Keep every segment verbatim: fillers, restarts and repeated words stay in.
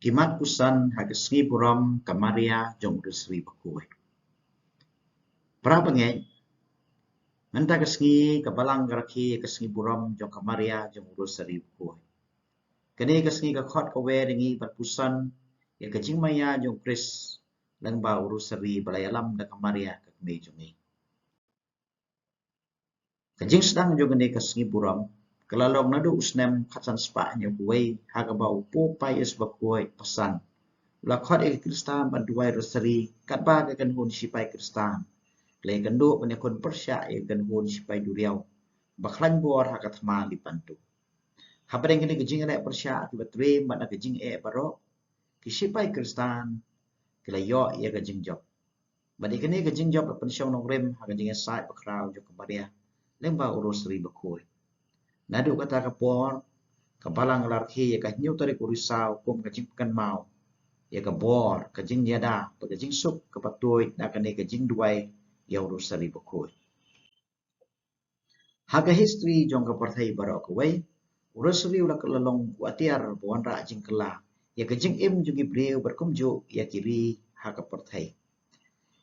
Ki mat puson ha ka sngi burom ka Maria jong u Rosari bakhuid. Para bangeit, mynta ka sngi ka Balang ka rakhe ïa ka sngi burom jong ka Maria jong u Rosari bakhuid. Kane ka sngi ka khot ka wer ïa ngi ban puson ïa ka jingmaïa jong u Khrist lyngba u Rosari ba la ïalam da ka Maria ka kmie jong ngi. Ka jingsdang jong kane ka sngi burom ka la long naduh u snem khatsan spah hynñiew wei, ha kaba u Pope Pius bakhuid basan u la khot ïa ki Khristan ban duwai Rosari katba ka kynhun shipai Khristan ki la ïakynduh ban ïakhun pyrshah ïa ka kynhun shipai duriaw ba khlaiñ bor ha ka thma Lepanto. Hapdeng kane ka jingïaleh pyrshah kiba triem bad na ka jingeh baroh, ki shipai Khristan ki la ïoh ïa ka jingjop. Bad ïa kane ka jingjop la pynshong nongrim ha ka jingïasaid bakhraw jong ka Maria lyngba u Rosari bakhuid. Naduh kata ka por ka Balang ka la rakhe ïa ka hynñiew tarik u Risaw kum ka jingpynkynmaw ïa ka bor, ka jingïada bad ka jingsuk kaba tuid na kane ka jingduwai ïa u Rosari bakhuid. Ha ka history jong ka pyrthei baroh kawei, u Rosari u la kylla long u atiar ba wanrah jingkylla ïa ka jingim jong ki briew bad kumjuh ïa ki ri ha ka pyrthei.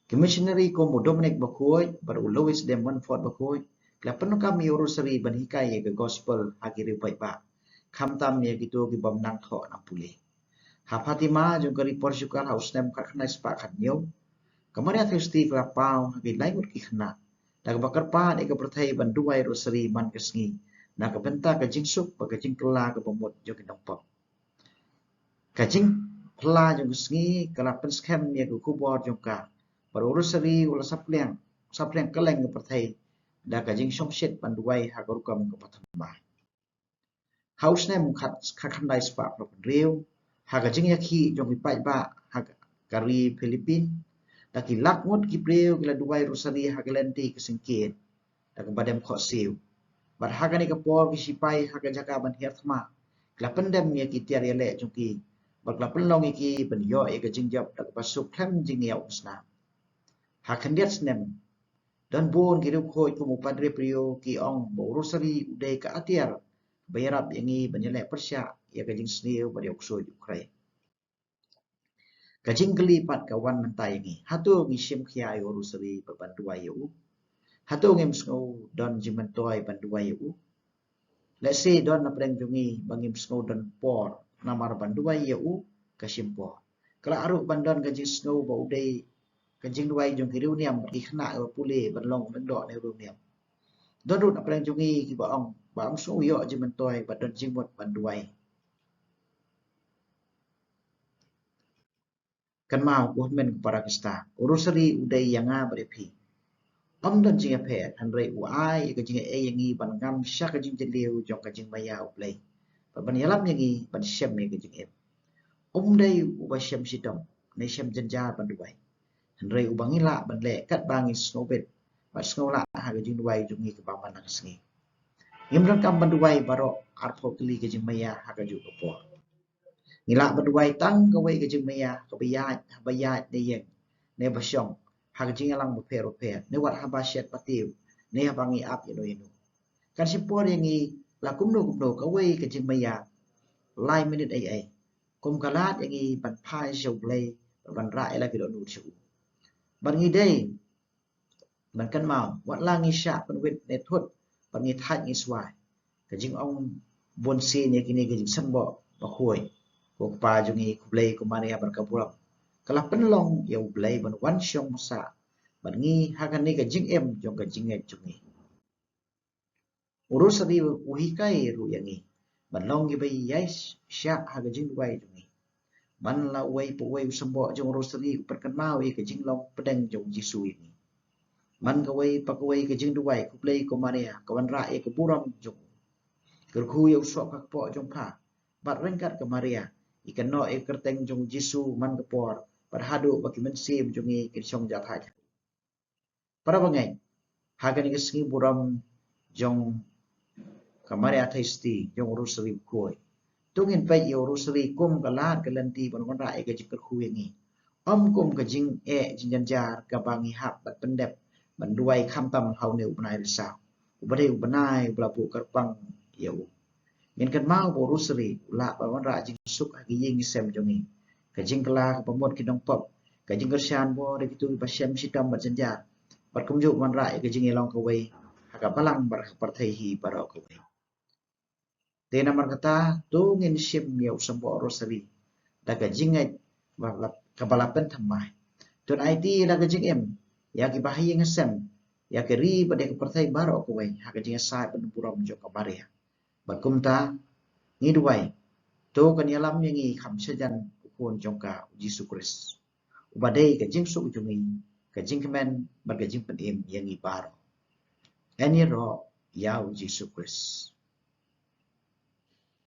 Ki missionary kum u Dominic bakhuid bad u Louis de Montfort bakhuid ki la pyndonkam ïa u Rosari ban hikai ïa ka gospel ha ki riew paidbah, khamtam ïa kito ki bym nang thoh nang pule. Ha Fatima jong ka ri Portugal ha u snem khatkhyndai spah khathynñiew, ka Maria Theisotti ka la paw ha ki lai ngut ki khynnah da kaba kyrpad ïa ka pyrthei ban duwai Rosari man ka sngi na ka bynta ka jingsuk bad ka jingkylla kaba mut jong ki nongpop. Ka jingphylla jong ka sngi ka la pynskhem ïa ka khubor jong ka bad u Rosari u la saphriang, saphriang kylleng ka pyrthei da ka jingshongshit ban duwai ha ka rukom kaba thymmai. Ha u snem khat, khatkhyndai spah phra phew hynriew, ha ka jingïakhih jong ki paidbah ha ka ri Philippines, da ki lak ngut ki briew ki la duwai Rosari ha ka lynti ka syngkien da kaba dem khohsiew. Bad ha kane ka por ki shipai ha ka jaka ban hiar thma ki la pyndem ïa ki tiar ïaleh jong ki bad ki la pynlong ïa ki ban ïoh ïa ka jingjop da kaba suk khlem jingïaw snam. Ha khyndiat snem, don bun ki riewkhuid kum u Padre Priore ki ong ba u Rosari u dei ka atiar ba ïarap ïa ngi ban ïaleh pyrshah ïa ka jingsniew bad ïa u ksuid u khrei. Ka jingkylli pat ka wan mynta ïa ngi, hato ngi shim khia ïa u Rosari bad ban duwai ïa u? Hato ngim sngew don jingmyntoi ban duwai ïa u? Lehse don na pdeng jong ngi ba ngim sngew don por namar ban duwai ïa u ka shim por. Ka lah ruh ban don ka jingsngew ba u dei ka jingduwai jong ki riewniam bad ki khynnah ba pule ban long lyngdoh na riewniam. Don ruh na pdeng jong ngi kiba ong ba ym sngew ïoh jingmyntoi bad don jingmut ban duwai. Kynmaw, ko hynmen ko para Khristan, u Rosari u dei ïa nga bad ïa phi. Ym don jingïapher, hynrei u ai ïa ka jingaiei ïa ngi ban ngam sha ka jingjylliew jong ka jingmaïa U Blei bad ban ïalam ïa ngi ban shem ïa ka jingim. Um dei uba shem shitom ne shem jynjar ban duwai, hynrei uba ngi lah ban leh katba ngi sngewbit bad sngewlah ha ka jingduwai jong ngi kaba man la ka sngi. Ngim donkam ban duwai baroh arphew tylli ka jingmaïa ha kajuh ka por. Ngi lah ban duwai tang kawei ka jingmaïa kaba ïaid, haba ïaid ne ïeng ne ba shong, ha ka jingïalang bapher bapher, ne wat haba shet patiew ne haba ngi ap ïano ïano. Kan shim por ïa ngi la kumno kumno kawei ka jingmaïa lai minit ei ei, kum ka lad ïa ngi ban phai sha U Blei bad ban rah ïa la ki dohnud sha u. Bad ngi dei ban kynmaw, wat la ngi shah pynwit ne thut bad ngi thait ngi swai, ka jingong bunsien ïa kine ki jingsymboh bakhuid, ko Kpa jong ngi, ko Blei, ko Maria bad ka burom, ka la pynlong ïa U Blei ban wan shong basa bad ngi ha kane ka jingim jong ka jingngeit jong ngi. U Rosari u hikai ruh ïa ngi ban long kiba ïai shah ha ka jingduwai jong ngi. Man la uwei pa uwei u symboh jong u Rosari u pynkynmaw ïa ka jinglong pdeng jong u Jisu ïa ngi. Man kawei pa kawei ka jingduwai, ko Blei, ko Maria, ka wanrah ïa ka burom jong u. Kyrkhu ïa u soh ka kpoh jong pha bad ryngkat ka Maria, ïa kynnoh ïa ka kyrteng jong u Jisu man ka por bad haduh ba ki mynsiem jong ngi kin shong jahthait. Para bangeit, ha kane ka sngi burom jong ka Maria Theisotti, jong u Rosari bakhuid, to ngin peit ïa u Rosari kum ka lad ka lynti ban wanrah ïa ka jingkyrkhu ïa ngi, ym kum ka jingeh jingjynjar kaba ngi hap ban pyndep ban duwai khamtam ha une u bnai Risaw, uba dei u bnai uba la buh kyrpang ïa u. Ngin kynmaw ba u Rosary u lah ban wanrah jingsuk ha ki ïing ki sem jong ngi. Ka jingkylla kaba mut ki nongpop, ka jingkyrshan bor ïa kito kiba shem shitom bad jynjar, bad kumjuh wanrah ïa ka jingïalong kawei ha ka balang bad ka pyrthei hi baroh kawei. Te namar kata, to ngin shim ïa u symboh Rosary da ka jingngeit ba la, kaba la pynthymmai. To ngin aiti da ka jingim ïa kiba ha ïing ha sem, ïa ka ri bad ïa ka pyrthei baroh kawei ha ka jingïasaid bad burom jong ka Maria. Bad kumta, ngi duwai, to kan ïalam ïa ngi kham shajan u Khun jong ka, u Jisu Khrist, uba dei ka jingsuk jong ngi, ka jingkmen bad ka jingpynim ïa ngi baroh. Yn ïaroh ïa u Jisu Khrist.